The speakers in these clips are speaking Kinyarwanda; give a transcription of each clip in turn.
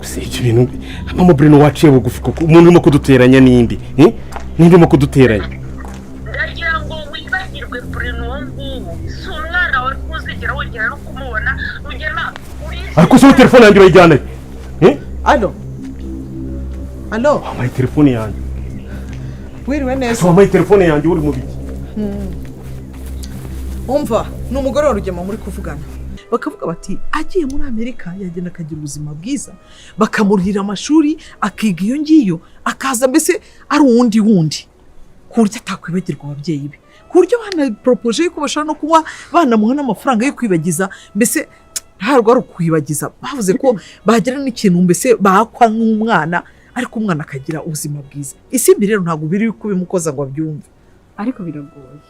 Si ibyo bintu, mama Bruno, waciye bugufi koko. Umuntu urimo kuduteranya n'indi, eh? Ninde urimo kuduteranya? Ndagira ngo wibagirwe Bruno uwo nguwo, si umwana wawe, ntuzigera wongera no kumubona. Rugema. Ariko se telefone yanjye urayijyana he, eh? Allo, allo. Wampaye telefone yanjye? Wiriwe neza. Wampaye telefone yanjye, uri mu biki? Umva, ni umugore wa Rugema muri kuvugana. Bakavuga bati agiye muri Amerika yagenda akagira ubuzima bwiza, bakamurihira amashuri, akiga iyo ngiyo, akaza mbese ari uwundi wundi, ku buryo atakwibagirwa ababyeyi be, ku buryo banaporopoje yuko bashobora no kuba banamuha n'amafaranga yo kwibagiza. Mbese ntabwo ari ukwibagiza, bavuze ko bagira n'ikintu mbese bakwa nk'umwana, ariko umwana akagira ubuzima bwiza. Isimbi rero ntabwo biri kubimukoza ngo abyumve. Ariko biragoye,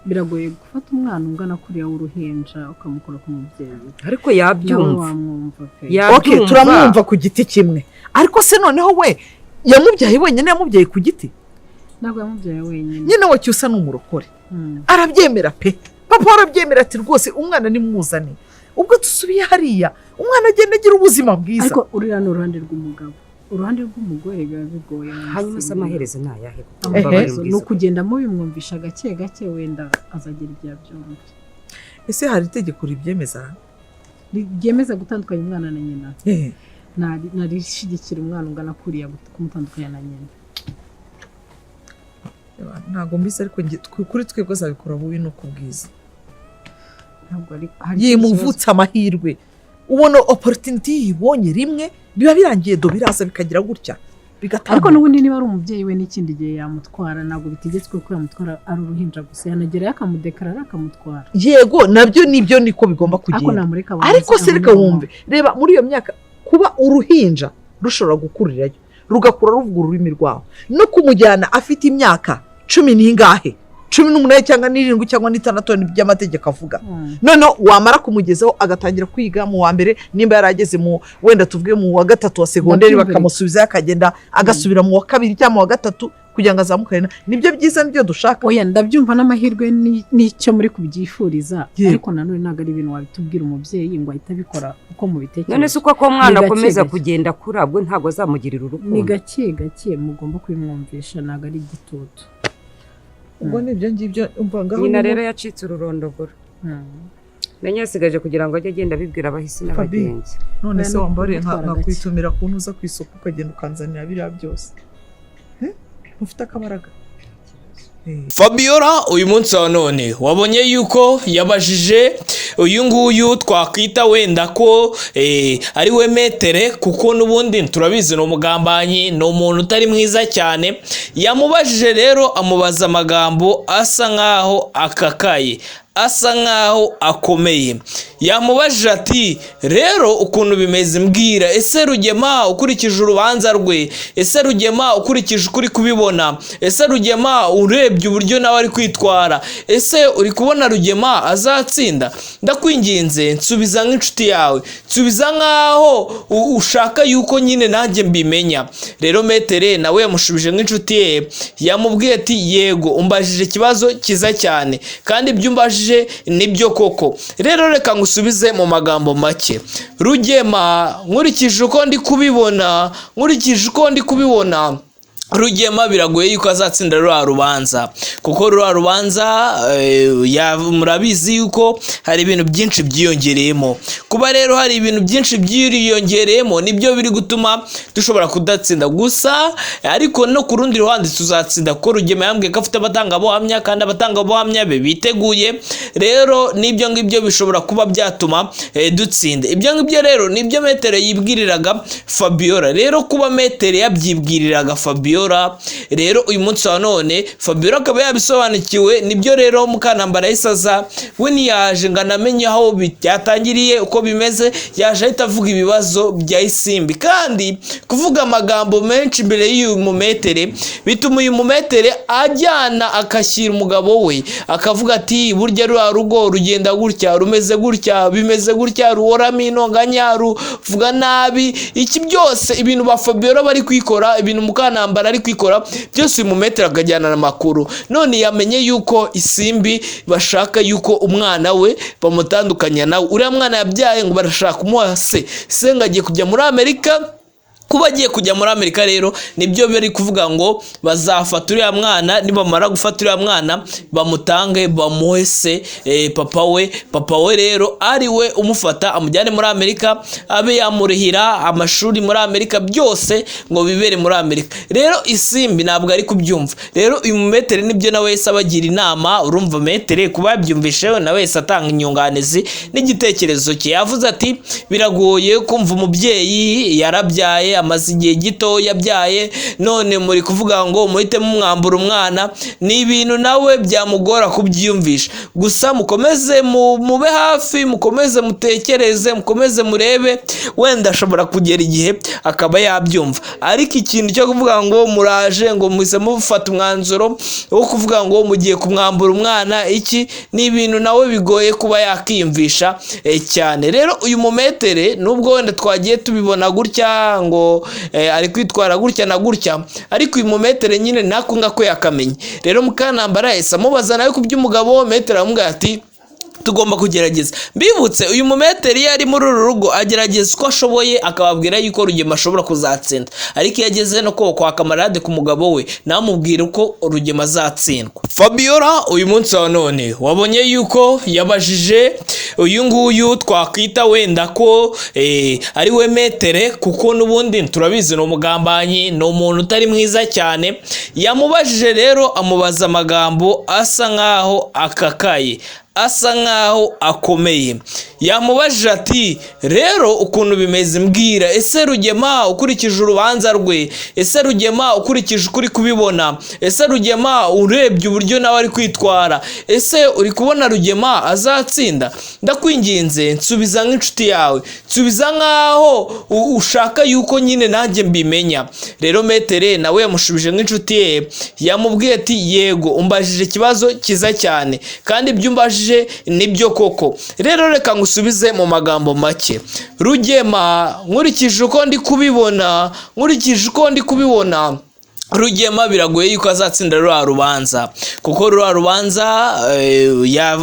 biragoye gufata umwana ungana kuriya w'uruhinja ukamukura ku mubyeyi. Ariko Nawe yabyumva. Wamwumva pe. Yabyumva. Okay, turamwumva ku giti kimwe, ariko se noneho we yamubyaye wenyine? Yamubyaye ku giti? Ntabwo yamubyaye wenyine. Nyine we Cyusa ni umurokore. Arabyemera pe, papa arabyemera, ati rwose umwana nimuzane, ubwo dusubiye hariya umwana agenda agira ubuzima bwiza. Ariko uriya ni uruhande rw'umugabo, uruhande rw'umugore biba bigoye. Hanyuma se amaherezo ni ayahe? Amaherezo ni ukugenda mubimwumvisha gake gake, wenda azagera igihe abyumva. Ese hari itegeko ribyemeza? Ryemeza gutandukanya umwana na nyina? Narishyigikira umwana ungana kuriya kumutandukanya na nyina. Ntabwo mbizi, ariko kuri twebwe azabikora bubi no ku bwiza. Ntabwo ari hari ikindi kibazo. Yimuvutse amahirwe, ubona opportunity yibonye rimwe, biba birangiye. Do biraza bikagira gutya Ariko bigatambuka. N'ubundi niba ari umubyeyi we, n'ikindi gihe yamutwara. Ntabwo bitegetswe ko yamutwara ari uruhinja gusa, yanagerayo akamudekarara akamutwara. Yego, nabyo nibyo, niko bigomba Ariko kugenda. namureka abanze Ariko se reka abone. wumve, reba muri iyo myaka, kuba uruhinja rushobora gukurirayo, rugakura ruvuga ururimi rwaho, no kumujyana afite imyaka cumi n'ingahe, 18 cyangwa n'irindwi cyangwa n'itandatu by'amategeko avuga, noneho wamara kumugezaho agatangira kwiga mu wa mbere, nimba yarageze mu, wenda tuvuge mu wa gatatu wa segonderi, Ndabyumva. bakamusubizayo, akagenda agasubira mu wa kabiri cyangwa mu wa gatatu kugira ngo azamukane, nibyo byiza, nibyo dushaka. Oya, ndabyumva n'amahirwe n'icyo muri kubyifuriza. Yego. Ariko nanone ntabwo ari ibintu wabitubwira umubyeyi ngo ahite abikora uko mubitekereza. None se uko ako mwana Ni gake akomeza gake. kugenda akura, bwo ntabwo azamugirira Ni urukundo? gake gake mugomba kubimwumvisha, ntabwo ari igitutu. Ubwo ni ibyo ngibyo, umva ngaho. Nyina rero yacitse ururondogoro, menya yasigaje kugira ngo ajye agenda abibwira abahisi Fabi. n'abagenzi. None se Oya, ni wambariye ukumutwara gake. nkakwitumira kuntu uza ku isoko, ukagenda ukanzanira biriya byose? Eh? Ntufite akabaraga? Fabiola uyu munsi wa none wabonye yuko yabajije uyu nguyu twakwita wenda ko ari we metere, kuko n'ubundi turabizi ni umugambanyi, ni umuntu utari mwiza cyane. Yamubajije rero, amubaza amagambo asa nkaho akakaye, asa nkaho akomeye. Yamubajije ati: "Rero ukuntu bimeze, mbwira, ese Rugema ukurikije urubanza rwe, ese Rugema ukurikije uko uri kubibona, ese Rugema urebye uburyo nawe ari kwitwara, ese uri kubona Rugema azatsinda? Ndakwinginze nsubiza nk'inshuti yawe, nsubiza nkaho ushaka yuko nyine nanjye mbimenya." Rero metere nawe yamushubije nk'inshuti ye, yamubwiye ati: "Yego, umbajije ikibazo cyiza cyane, kandi ibyo umbajije nibyo koko. Rero reka ngusubize mu magambo make. Rugema, nkurikije uko ndi kubibona, nkurikije uko ndi kubibona, Rugema biragoye yuko azatsinda ruriya rubanza, kuko ruriya rubanza murabizi yuko hari ibintu byinshi byiyongereyemo. Kuba rero hari ibintu byinshi byiyongereyemo, nibyo biri gutuma dushobora kudatsinda gusa. Ariko no ku rundi ruhande tuzatsinda, kuko Rugema yambwiye ko afite abatangabuhamya, kandi abatangabuhamya be biteguye. Rero n'ibyo ngibyo bishobora kuba byatuma dutsinda." Ibyo ngibyo rero nibyo metere yibwiriraga Fabiola. Rero kuba metere yabyibwiriraga Fabiola, rero uyu munsi wa none Fabiola akaba yabisobanukiwe. Nibyo rero Mukantambara yahise aza. We ntiyaje ngo anamenye aho byatangiriye, uko bimeze, yaje ahita avuga ibibazo bya Isimbi. Kandi kuvuga amagambo menshi imbere y'uyu mumetere bituma uyu mumetere ajyana agashyira umugabo we, akavuga ati: "Burya ruriya rugo rugenda gutya, rumeze gutya, bimeze gutya, ruhoramo intonganya, ruvuga nabi iki." Byose ibintu ba Fabiola bari kwikora, ibintu Mukantambara ari kwikora byose, uyu mumetere akajyana amakuru. None yamenye yuko Isimbi bashaka yuko umwana we bamutandukanya nawe, uriya mwana yabyaye, ngo barashaka kumuha se. Se ngo agiye kujya muri Amerika. Kuba agiye kujya muri Amerika rero nibyo bari kuvuga ngo bazafata uriya mwana, nibamara gufata uriya mwana bamutange bamuhe se, papa we rero ari we umufata amujyane muri Amerika, abe yamurihira amashuri muri Amerika, byose ngo bibere muri Amerika. Rero Isimbi ntabwo ari kubyumva. Rero uyu mumetere nibyo nawe wese abagira inama. Urumva metere kuba yabyumvishe, nawe wese atanga inyunganizi n'igitekerezo cye. Yavuze ati biragoye kumva umubyeyi yarabyaye, amaze igihe gito yabyaye, none muri kuvuga ngo muhite mumwambura umwana. Ni ibintu nawe byamugora kubyiyumvisha. Gusa mukomeze mube hafi, mukomeze mutekereze, mukomeze murebe, wenda ashobora kugera igihe akaba yabyumva. Ariko ikintu cyo kuvuga ngo muraje ngo muhise mufata umwanzuro wo kuvuga ngo mugiye kumwambura umwana, iki ni ibintu nawe bigoye kuba yakiyumvisha cyane. Rero uyu mumetere, nubwo wenda twagiye tubibona gutya ngo ari kwitwara gutya na gutya, ariko uyu mumetere nyine ntako ngako yakamenya. Rero Mukanambara yahise amubaza nawe ku by'umugabo, metere aramubwira ati tugomba kugerageza. Mbibutse, uyu mumeteri iyo ari muri uru rugo agerageza uko ashoboye akababwira yuko Rugema ashobora kuzatsinda, ariko iyo ageze no kwa kamarade ku mugabo we, namubwira uko Rugema azatsindwa. Fabiola uyu munsi wa none wabonye yuko yabajije uyu nguyu twakwita wenda ko ari we metere, kuko n'ubundi turabizi ni umugambanyi, ni umuntu utari mwiza cyane. Yamubajije rero, amubaza amagambo asa nkaho akakaye, asa nkaho akomeye. Yamubajije ati rero ukuntu bimeze mbwira, ese Rugema ukurikije urubanza rwe, ese Rugema ukurikije uko uri kubibona, ese Rugema urebye uburyo nawe ari kwitwara, ese uri kubona Rugema azatsinda? Ndakwinginze nsubiza nk'inshuti yawe, nsubiza nkaho ushaka yuko nyine nanjye mbimenya. Rero metere nawe yamushubije nk'inshuti ye, yamubwiye ati yego umbajije ikibazo cyiza cyane, kandi ibyo umbajije nibyo koko. Rero reka ngusubize mu magambo make. Rugema nkurikije uko ndi kubibona, Rugema biragoye yuko azatsinda ruriya rubanza, kuko ruriya rubanza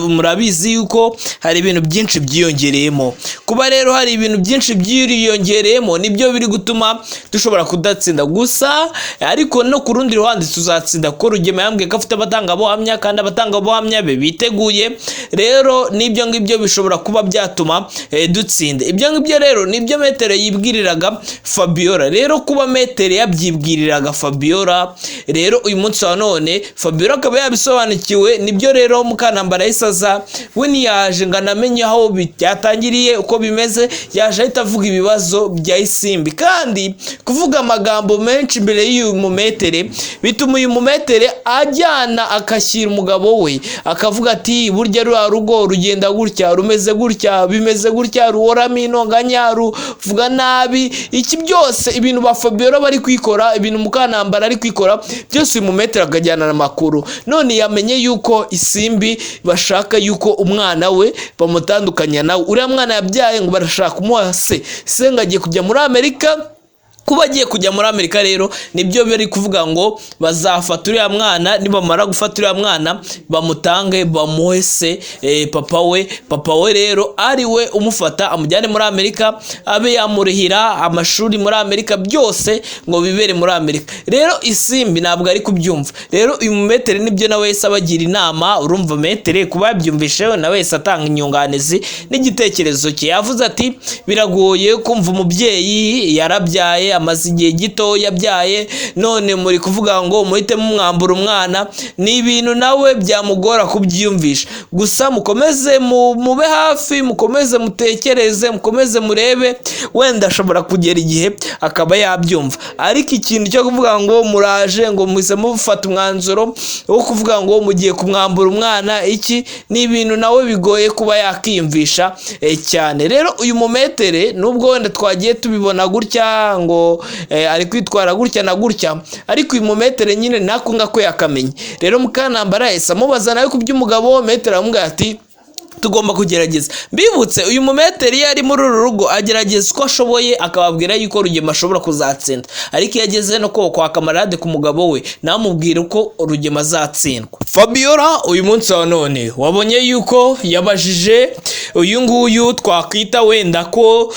murabizi yuko hari ibintu byinshi byiyongereyemo. Kuba rero hari ibintu byinshi byiyongereyemo nibyo biri gutuma dushobora kudatsinda. Gusa ariko no ku rundi ruhande tuzatsinda, kuko Rugema yambwiye ko afite abatangabuhamya, kandi abatangabuhamya be biteguye. Rero n'ibyo ngibyo bishobora kuba byatuma dutsinda. Ibyo ngibyo rero nibyo metere yibwiriraga Fabiola. Rero kuba metere yabyibwiriraga Fabiola, rero uyu munsi wa none Fabiola akaba yabisobanukiwe. Nibyo rero Mukantambara yahise aza, we ntiyaje ngo anamenye aho byatangiriye uko bimeze, yaje ahita avuga ibibazo bya Isimbi. Kandi kuvuga amagambo menshi imbere y'uyu mumetere bituma uyu mumetere ajyana akashyira umugabo we, akavuga ati burya ruriya rugo rugenda gutya, rumeze gutya, bimeze gutya, ruhoramo intonganya, ruvuga nabi, iki byose ibintu ba Fabiola bari kwikora, ibintu Mukantambara ari kwikora byose, uyu mumetere akajyana amakuru. None yamenye yuko Isimbi bashaka yuko umwana we bamutandukanya nawe, uriya mwana yabyaye ngo barashaka kumuha se, se ngo agiye kujya muri Amerika. Kuba agiye kujya muri Amerika rero nibyo bari kuvuga ngo bazafata uriya mwana, nibamara gufata uriya mwana bamutange bamuhe se, papa we rero ari we umufata amujyane muri Amerika, abe yamurihira amashuri muri Amerika, byose ngo bibere muri Amerika. Rero Isimbi ntabwo ari kubyumva. Rero uyu mumetere nibyo nawe wese abagira inama. Urumva metere kuba yabyumvishe, nawe wese atanga inyunganizi n'igitekerezo cye. Yavuze ati biragoye kumva umubyeyi yarabyaye, amaze igihe gito yabyaye, none muri kuvuga ngo muhite mumwambura umwana. Ni ibintu nawe byamugora kubyiyumvisha. Gusa mukomeze mube hafi, mukomeze mutekereze, mukomeze murebe, wenda ashobora kugera igihe akaba yabyumva. Ariko ikintu cyo kuvuga ngo muraje ngo muhise mufata umwanzuro wo kuvuga ngo mugiye kumwambura umwana, iki ni ibintu nawe bigoye kuba yakiyumvisha cyane. Rero uyu mumetere nubwo wenda twagiye tubibona gutya ngo ari kwitwara gutya na gutya, ariko uyu mumetere nyine ntako ngako yakamenya. Rero Mukantambara yahise amubaza nawe ku by'umugabo, metere aramubwira ati Tugomba kugerageza. Mbibutse, uyu mumeteri iyo ari muri uru rugo agerageza uko ashoboye akababwira yuko Rugema ashobora kuzatsinda, ariko iyo ageze no kwa kamarade ku mugabo we, namubwira uko Rugema azatsindwa. Fabiola uyu munsi wa none wabonye yuko yabajije uyu nguyu twakwita wenda ko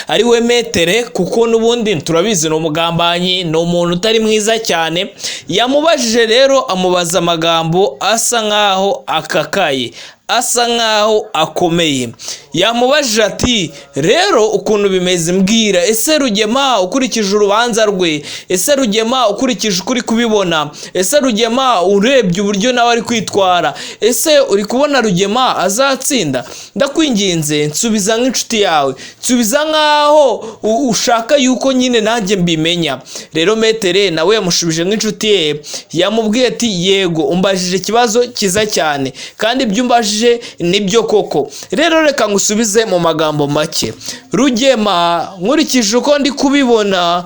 ari we metere, kuko n'ubundi turabizi ni umugambanyi, ni umuntu utari mwiza cyane. Yamubajije rero, amubaza amagambo asa nkaho akakaye, asa nkaho akomeye. Yamubajije ati: "Rero ukuntu bimeze, mbwira, ese Rugema ukurikije urubanza rwe, ese Rugema ukurikije uko uri kubibona, ese Rugema urebye uburyo nawe ari kwitwara, ese uri kubona Rugema azatsinda? Ndakwinginze nsubiza nk'inshuti yawe, nsubiza nkaho ushaka yuko nyine nanjye mbimenya." Rero metere nawe yamushubije nk'inshuti ye, yamubwiye ati: "Yego, umbajije ikibazo cyiza cyane, kandi ibyo umbajije nibyo koko. Rero reka ngusubize mu magambo make. Rugema, nkurikije uko ndi kubibona,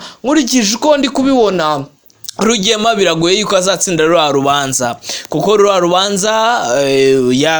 Rugema biragoye yuko azatsinda ruriya rubanza, kuko ruriya rubanza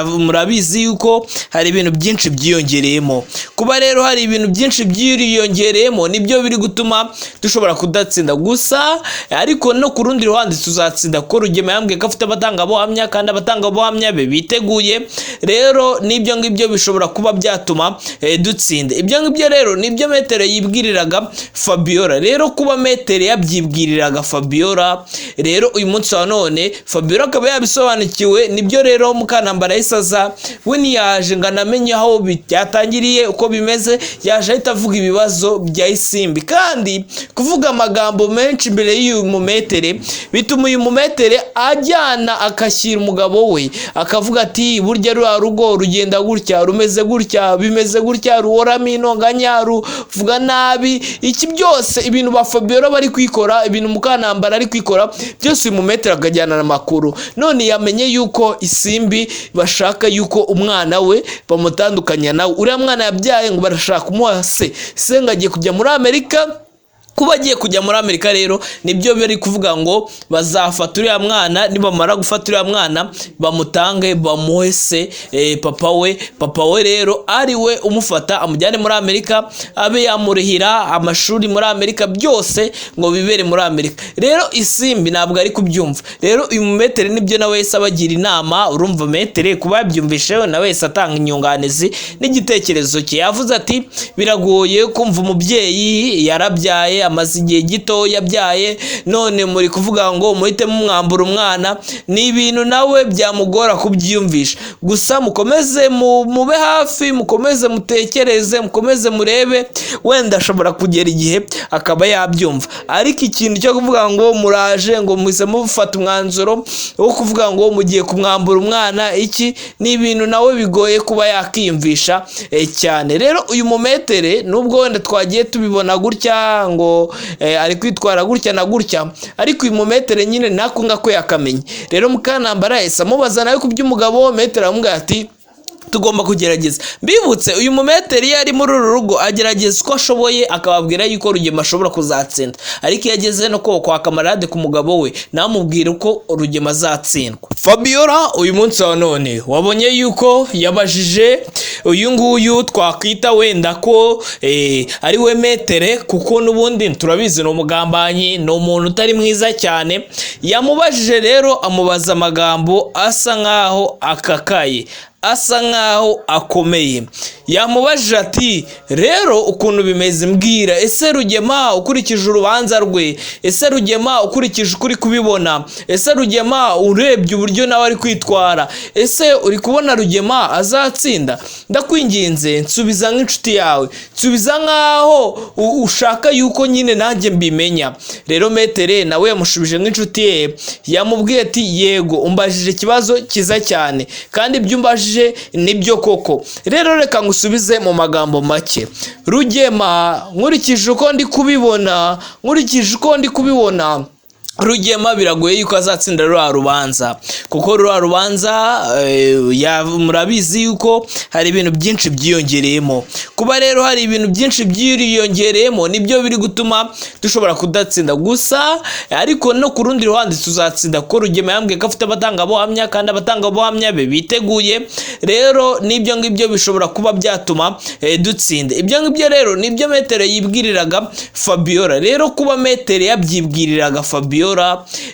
murabizi yuko hari ibintu byinshi byiyongereyemo. Kuba rero hari ibintu byinshi byiyongereyemo, nibyo biri gutuma dushobora kudatsinda gusa, ariko no ku rundi ruhande tuzatsinda, kuko Rugema yambwiye ko afite abatangabuhamya kandi abatangabuhamya be biteguye. Rero n'ibyo ngibyo bishobora kuba byatuma dutsinda." Ibyo ngibyo rero nibyo metere yibwiriraga Fabiola. Rero kuba metere yabyibwiriraga Fabiola, rero uyu munsi wa none Fabiola akaba yabisobanukiwe. Nibyo rero Mukantambara yahise aza, we ntiyaje ngo anamenye aho byatangiriye uko bimeze, yaje ahita avuga ibibazo bya Isimbi. Kandi kuvuga amagambo menshi imbere y'uyu mumetere bituma uyu mumetere ajyana agashyira umugabo we, akavuga ati: "Burya ruriya rugo rugenda gutya, rumeze gutya, bimeze gutya, ruhoramo intonganya, ruvuga nabi iki." Byose ibintu ba Fabiola bari kwikora, ibintu Mukantambara ari kwikora byose, uyu mumetere akajyana amakuru. None yamenye yuko Isimbi bashaka yuko umwana we bamutandukanya nawe, uriya mwana yabyaye, ngo barashaka kumuha se, se ngo agiye kujya muri Amerika. Kuba agiye kujya muri Amerika rero nibyo bari kuvuga ngo bazafata uriya mwana, nibamara gufata uriya mwana bamutange bamuhe se, papa we rero ari we umufata amujyane muri Amerika, abe yamurihira amashuri muri Amerika, byose ngo bibere muri Amerika. Rero Isimbi ntabwo ari kubyumva. Rero uyu mumetere nibyo nawe wese abagira inama. Urumva metere kuba yabyumvishe, nawe wese atanga inyunganizi n'igitekerezo cye. Yavuze ati: "Biragoye kumva umubyeyi yarabyaye, amaze igihe gito yabyaye, none muri kuvuga ngo muhite mumwambura umwana. Ni ibintu nawe byamugora kubyiyumvisha. Gusa mukomeze mube hafi, mukomeze mutekereze, mukomeze murebe, wenda ashobora kugera igihe akaba yabyumva. Ariko ikintu cyo kuvuga ngo muraje ngo muhise mufata umwanzuro wo kuvuga ngo mugiye kumwambura umwana iki, ni ibintu nawe bigoye kuba yakiyumvisha cyane." Rero uyu mumetere, nubwo wenda twagiye tubibona gutya ngo ari kwitwara gutya na gutya, ariko uyu mumetere nyine ntako ngako yakamenye. Rero Mukantambara yahise amubaza nawe ku by'umugabo, metere aramubwira ati: "Tugomba kugerageza." Mbibutse, uyu mumeteri iyo ari muri uru rugo agerageza uko ashoboye akababwira yuko Rugema ashobora kuzatsinda, ariko iyo ageze no kwa kamarade ku mugabo we, namubwira uko Rugema azatsindwa. Fabiola uyu munsi wa none wabonye yuko yabajije uyu nguyu twakwita wenda ko ari we metere, kuko n'ubundi turabizi ni umugambanyi, ni umuntu utari mwiza cyane. Yamubajije rero, amubaza amagambo asa nkaho akakaye, asa nkaho akomeye. Yamubajije ati: "Rero ukuntu bimeze, mbwira, ese Rugema ukurikije urubanza rwe, ese Rugema ukurikije uko uri kubibona, ese Rugema urebye uburyo nawe ari kwitwara, ese uri kubona Rugema azatsinda? Ndakwinginze nsubiza nk'inshuti yawe, nsubiza nkaho ushaka yuko nyine nanjye mbimenya." Rero metere nawe yamushubije nk'inshuti ye, yamubwiye ati: "Yego, umbajije ikibazo cyiza cyane, kandi ibyo umbajije nibyo koko. Rero reka ngusubize mu magambo make. Rugema, nkurikije uko ndi kubibona, Rugema biragoye yuko azatsinda ruriya rubanza, kuko ruriya rubanza murabizi yuko hari ibintu byinshi byiyongereyemo. Kuba rero hari ibintu byinshi byiyongereyemo, nibyo biri gutuma dushobora kudatsinda gusa, ariko no ku rundi ruhande tuzatsinda, kuko Rugema yambwiye ko afite abatangabuhamya kandi abatangabuhamya be biteguye. Rero n'ibyo ngibyo bishobora kuba byatuma dutsinda. Ibyo ngibyo rero nibyo Metere yibwiriraga Fabiola. Rero kuba Metere yabyibwiriraga Fabiola,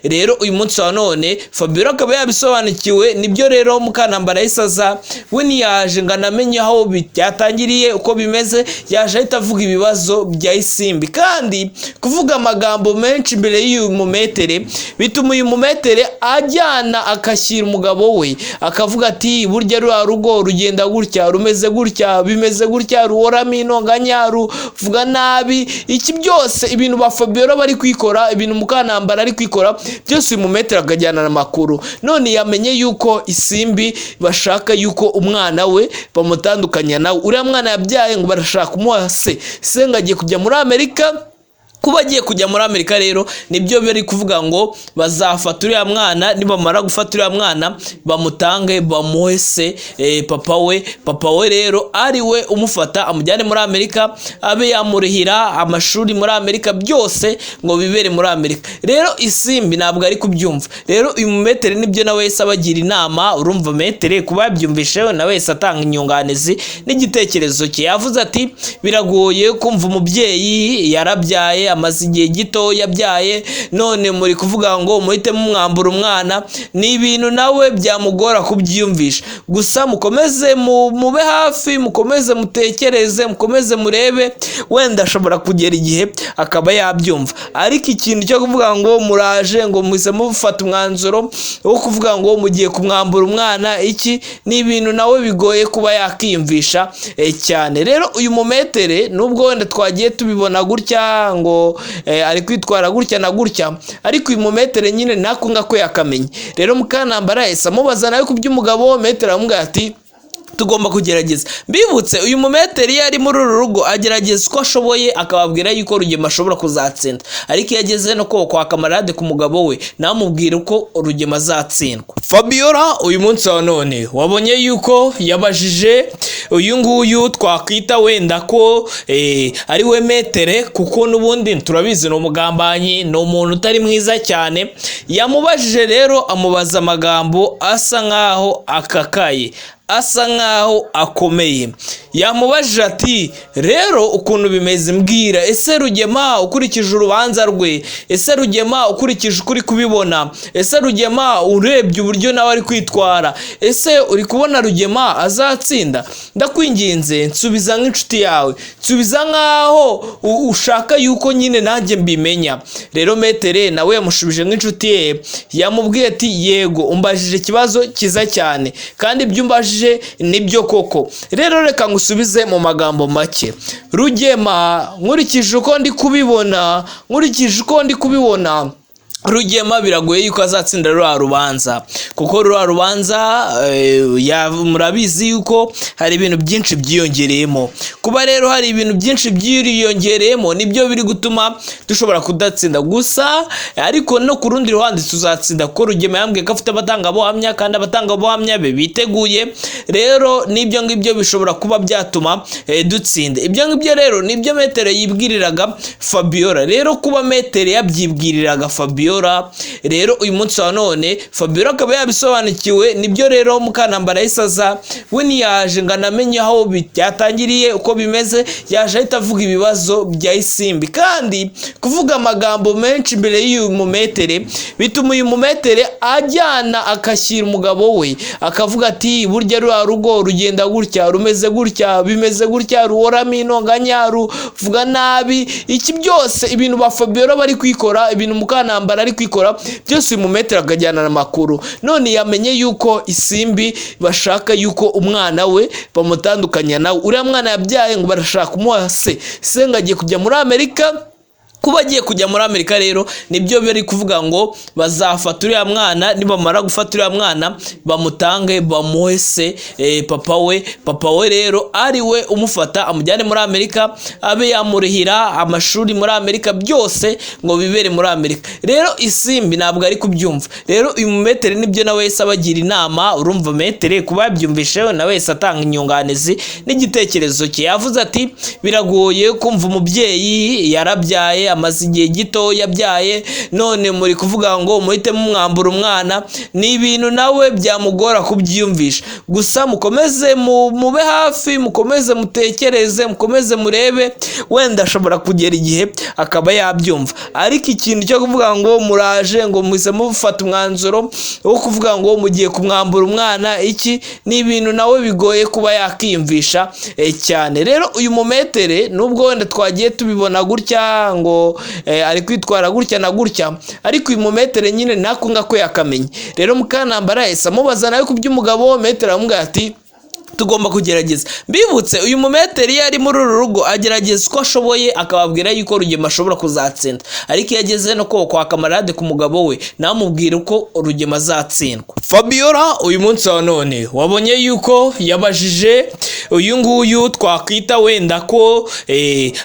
rero uyu munsi wa none Fabiola akaba yabisobanukiwe. Nibyo rero Mukantambara yahise aza, we ntiyaje ngo anamenye aho byatangiriye uko bimeze, yaje ahita avuga ibibazo bya Isimbi. Kandi kuvuga amagambo menshi imbere y'uyu mumetere bituma uyu mumetere ajyana agashyira umugabo we, akavuga ati burya ruriya rugo rugenda gutya, rumeze gutya, bimeze gutya, ruhoramo intonganya, ruvuga nabi, iki byose ibintu ba Fabiola bari kwikora, ibintu Mukantambara ari kwikora byose, uyu mumetere akajyana amakuru. None yamenye yuko Isimbi bashaka yuko umwana we bamutandukanya nawe, uriya mwana yabyaye ngo barashaka kumuha se, se ngo agiye kujya muri Amerika. Kuba agiye kujya muri Amerika rero nibyo bari kuvuga ngo bazafata uriya mwana, nibamara gufata uriya mwana bamutange bamuhe se, papa we rero ari we umufata amujyane muri Amerika, abe yamurihira amashuri muri Amerika, byose ngo bibere muri Amerika. Rero Isimbi ntabwo ari kubyumva. Rero uyu mumetere nibyo nawe wese abagira inama. Urumva metere kuba yabyumvishe, nawe wese atanga inyunganizi n'igitekerezo cye. Yavuze ati biragoye kumva umubyeyi yarabyaye, amaze igihe gito yabyaye, none muri kuvuga ngo muhite mumwambura umwana, ni ibintu nawe byamugora kubyiyumvisha. Gusa mukomeze mube hafi, mukomeze mutekereze, mukomeze murebe, wenda ashobora kugera igihe akaba yabyumva. Ariko ikintu cyo kuvuga ngo muraje ngo muhise mufata umwanzuro wo kuvuga ngo mugiye kumwambura umwana, iki ni ibintu nawe bigoye kuba yakiyumvisha cyane. Rero uyu mumetere nubwo wenda twagiye tubibona gutya ngo ari kwitwara gutya na gutya, ariko uyu mumetere nyine ntako ngako yakamenye. Rero Mukantambara yahise amubaza nawe ku by'umugabo, metere aramubwira ati tugomba kugerageza. Mbibutse, uyu mumeteri iyo ari muri uru rugo agerageza uko ashoboye akababwira yuko Rugema ashobora kuzatsinda, ariko iyo ageze no kwa kamarade ku mugabo we, namubwira uko Rugema azatsindwa. Fabiola uyu munsi wa none wabonye yuko yabajije uyu nguyu twakwita wenda ko ari we metere, kuko n'ubundi turabizi ni umugambanyi, ni umuntu utari mwiza cyane. Yamubajije rero amubaza amagambo asa nkaho akakaye, asa nkaho akomeye. Yamubajije ati rero ukuntu bimeze mbwira, ese Rugema ukurikije urubanza rwe, ese Rugema ukurikije uko uri kubibona, ese Rugema urebye uburyo nawe ari kwitwara, ese uri kubona Rugema azatsinda? Ndakwinginze nsubiza nk'inshuti yawe, nsubiza nkaho ushaka yuko nyine nanjye mbimenya. Rero metere nawe yamushubije nk'inshuti ye, yamubwiye ati yego umbajije ikibazo cyiza cyane, kandi ibyo umbajije nibyo koko. Rero reka ngusubize mu magambo make. Rugema nkurikije uko ndi kubibona, Rugema biragoye yuko azatsinda ruriya rubanza, kuko ruriya rubanza murabizi yuko hari ibintu byinshi byiyongereyemo. Kuba rero hari ibintu byinshi byiyongereyemo, nibyo biri gutuma dushobora kudatsinda gusa, ariko no ku rundi ruhande tuzatsinda, kuko Rugema yambwiye ko afite abatangabuhamya kandi abatangabuhamya be biteguye. Rero n'ibyo ngibyo bishobora kuba byatuma dutsinda. Ibyo ngibyo rero nibyo metere yibwiriraga Fabiola. Rero kuba metere yabyibwiriraga Fabiola, rero uyu munsi wa none Fabiola akaba yabisobanukiwe. Nibyo rero Mukantambara yahise aza, we ntiyaje ngo anamenye aho byatangiriye uko bimeze, yaje ahita avuga ibibazo bya Isimbi. Kandi kuvuga amagambo menshi imbere y'uyu mumetere bituma uyu mumetere ajyana agashyira umugabo we, akavuga ati burya ruriya rugo rugenda gutya, rumeze gutya, bimeze gutya, ruhoramo intonganya, ruvuga nabi, iki byose ibintu ba Fabiola bari kwikora, ibintu Mukantambara ari kwikora byose, uyu mumetere akajyana amakuru. None yamenye yuko Isimbi bashaka yuko umwana we bamutandukanya nawe, uriya mwana yabyaye ngo barashaka kumuha se, se ngo agiye kujya muri Amerika. Kuba agiye kujya muri Amerika rero nibyo bari kuvuga ngo bazafata uriya mwana, nibamara gufata uriya mwana bamutange bamuhe se, papa we. Papa we rero ari we umufata amujyane muri Amerika, abe yamurihira amashuri muri Amerika, byose ngo bibere muri Amerika. Rero Isimbi ntabwo ari kubyumva. Rero uyu mumetere nibyo nawe wese abagira inama. Urumva metere kuba yabyumvishe, nawe wese atanga inyunganizi n'igitekerezo cye. Yavuze ati biragoye kumva umubyeyi yarabyaye, amaze igihe gito yabyaye, none muri kuvuga ngo muhite mumwambura umwana. Ni ibintu nawe byamugora kubyiyumvisha. Gusa mukomeze mube hafi, mukomeze mutekereze, mukomeze murebe, wenda ashobora kugera igihe akaba yabyumva. Ariko ikintu cyo kuvuga ngo muraje ngo muhise mufata umwanzuro wo kuvuga ngo mugiye kumwambura umwana, iki ni ibintu nawe bigoye kuba yakiyumvisha cyane. Rero uyu mumetere nubwo wenda twagiye tubibona gutya ngo ari kwitwara gutya na gutya, ariko uyu mumetere nyine ntako ngako yakamenye. Rero Mukanambara yahise amubaza nawe ku by'umugabo, metere aramubwira ati tugomba kugerageza. Mbibutse uyu mumeteri iyo ari muri uru rugo agerageza uko ashoboye akababwira yuko Rugema ashobora kuzatsinda, ariko iyo ageze no kwa kamarade ku mugabo we namubwira uko Rugema azatsindwa. Fabiola uyu munsi wa none wabonye yuko yabajije uyu nguyu twakwita wenda ko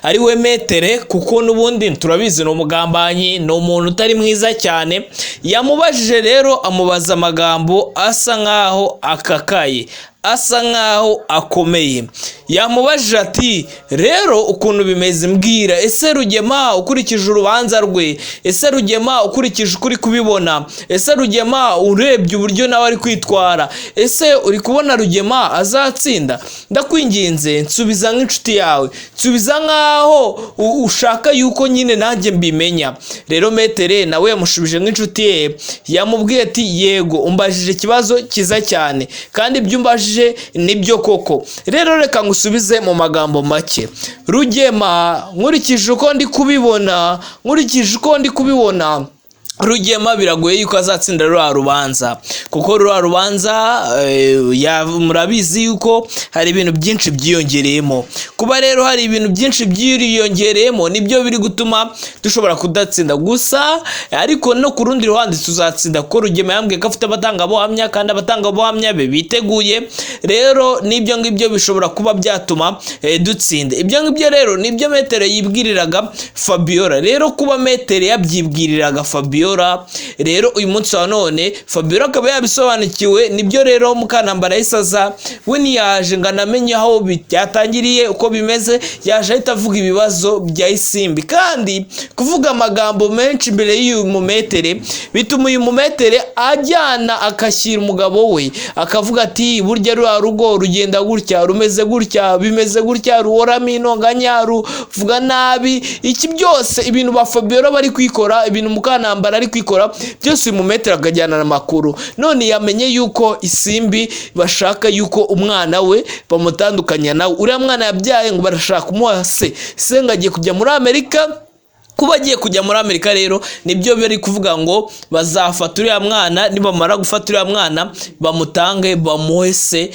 ari we metere, kuko n'ubundi turabizi ni umugambanyi, ni umuntu utari mwiza cyane. Yamubajije rero amubaza amagambo asa nkaho akakaye, asa nkaho akomeye. Yamubajije ati rero ukuntu bimeze mbwira, ese Rugema ukurikije urubanza rwe, ese Rugema ukurikije uko uri kubibona, ese Rugema urebye uburyo nawe ari kwitwara, ese uri kubona Rugema azatsinda? Ndakwinginze nsubiza nk'inshuti yawe, nsubiza nkaho ushaka yuko nyine nanjye mbimenya. Rero metere nawe yamushubije nk'inshuti ye, yamubwiye ati yego umbajije ikibazo cyiza cyane, kandi ibyo umbajije nibyo koko. Rero reka ngusubize mu magambo make. Rugema nkurikije uko ndi kubibona, Rugema biragoye yuko azatsinda ruriya rubanza, kuko ruriya rubanza murabizi yuko hari ibintu byinshi byiyongereyemo. Kuba rero hari ibintu byinshi byiyongereyemo nibyo biri gutuma dushobora kudatsinda. Gusa ariko no ku rundi ruhande tuzatsinda, kuko Rugema yambwiye ko afite abatangabuhamya kandi abatangabuhamya be biteguye. Rero n'ibyo ngibyo bishobora kuba byatuma dutsinda. Ibyo ngibyo rero nibyo metere yibwiriraga Fabiola. Rero kuba metere yabyibwiriraga Fabiola, rero uyu munsi wa none Fabiola akaba yabisobanukiwe. Nibyo rero Mukanambara yahise aza, we ntiyaje ngo anamenye aho byatangiriye uko bimeze, yaje ahita avuga ibibazo bya Isimbi. Kandi kuvuga amagambo menshi imbere y'uyu mumetere bituma uyu mumetere ajyana akashyira umugabo we, akavuga ati burya ruriya rugo rugenda gutya, rumeze gutya, bimeze gutya, ruhoramo intonganya, ruvuga nabi, iki byose ibintu ba Fabiola bari kwikora, ibintu Mukanambara ari kwikora byose, uyu mumetere akajyana amakuru. None yamenye yuko Isimbi bashaka yuko umwana we bamutandukanya nawe, uriya mwana yabyaye ngo barashaka kumuha se, se ngo agiye kujya muri Amerika. Kuba agiye kujya muri Amerika rero nibyo bari kuvuga ngo bazafata uriya mwana, nibamara gufata uriya mwana bamutange bamuhe se,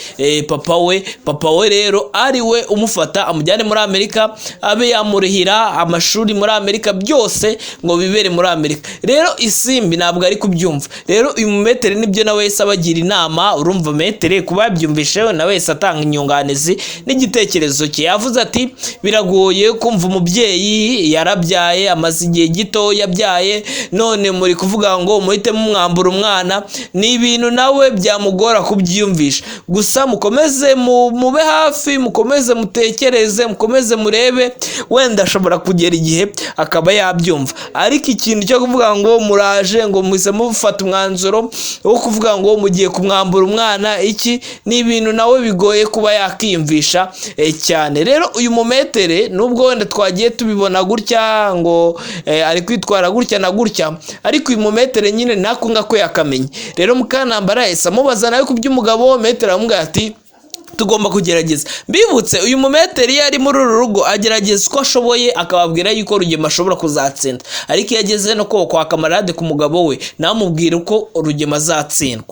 papa we. Papa we rero ari we umufata amujyane muri Amerika, abe yamurihira amashuri muri Amerika, byose ngo bibere muri Amerika. Rero Isimbi ntabwo ari kubyumva. Rero uyu mumetere nibyo nawe wese abagira inama. Urumva metere kuba yabyumvishe, nawe wese atanga inyunganizi n'igitekerezo cye. Yavuze ati biragoye kumva umubyeyi yarabyaye, amaze igihe gito yabyaye, none muri kuvuga ngo muhite mumwambura umwana. Ni ibintu nawe byamugora kubyiyumvisha. Gusa mukomeze mube hafi, mukomeze mutekereze, mukomeze murebe, wenda ashobora kugera igihe akaba yabyumva. Ariko ikintu cyo kuvuga ngo muraje ngo muhise mufata umwanzuro wo kuvuga ngo mugiye kumwambura umwana, iki ni ibintu nawe bigoye kuba yakiyumvisha cyane. Rero uyu mumetere nubwo wenda twagiye tubibona gutya ngo ari kwitwara gutya na gutya, ariko uyu mumetere nyine ntako ngako yakamenye. Rero Mukanambara yahise amubaza nawe ku by'umugabo, metere aramubwira ati tugomba kugerageza. Mbibutse uyu mumeteri iyo ari muri uru rugo agerageza uko ashoboye akababwira yuko Rugema ashobora kuzatsinda, ariko iyo ageze no kwa kamarade ku mugabo we namubwira uko Rugema azatsindwa.